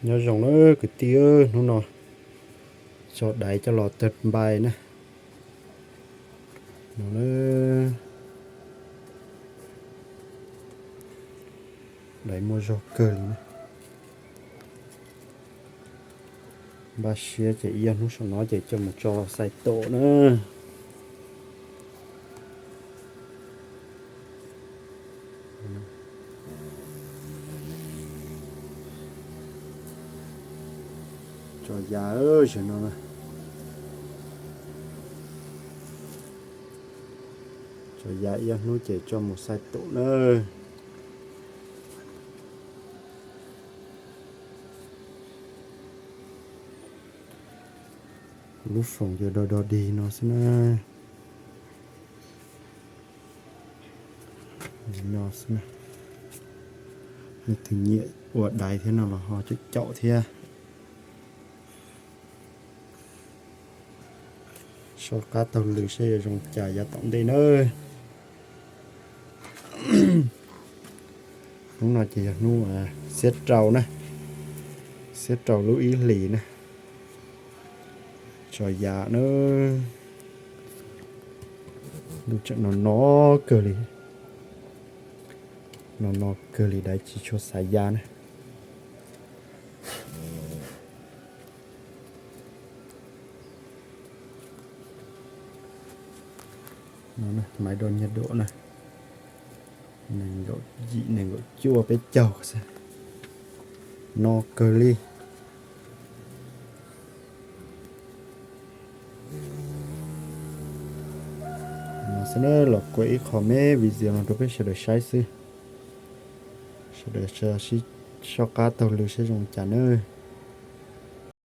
Nyob zoo na kwv tij, hnub no tso daiv coj los tawg npai na. No na, daiv muaj zog kawg li na. Npaj siab ces ib ob hnub saum no ces coj mus tso xais tom na. Tso ya, zaum no na. Tso ya ib ob hnub ces coj mus xais tom na. Lub foom ces do do dig no xwb na. Li no xwb na. Leej twg nyiam ua daiv thiab no los ho caum caum thiab. Soj qab taug lw saib yuav zoo cas yav tom ntej nawb. Hnub no ces yog hnub xiab rau na, xiab rau lub ib hlis na. Tso ya na. Lub tseem no no kawg li, no no kawg li, daiv tsis tshua xav ya na. Maiv do nyiaj dam na, nees nkaum yim, nees nkaum cuaj, peb caug xwb, no kawg li. No xwb na, los kuaj ib qho me video no rau peb sawv daws saib xwb. Sawv daws sib soj qab taug lw saib zoo cas nawb.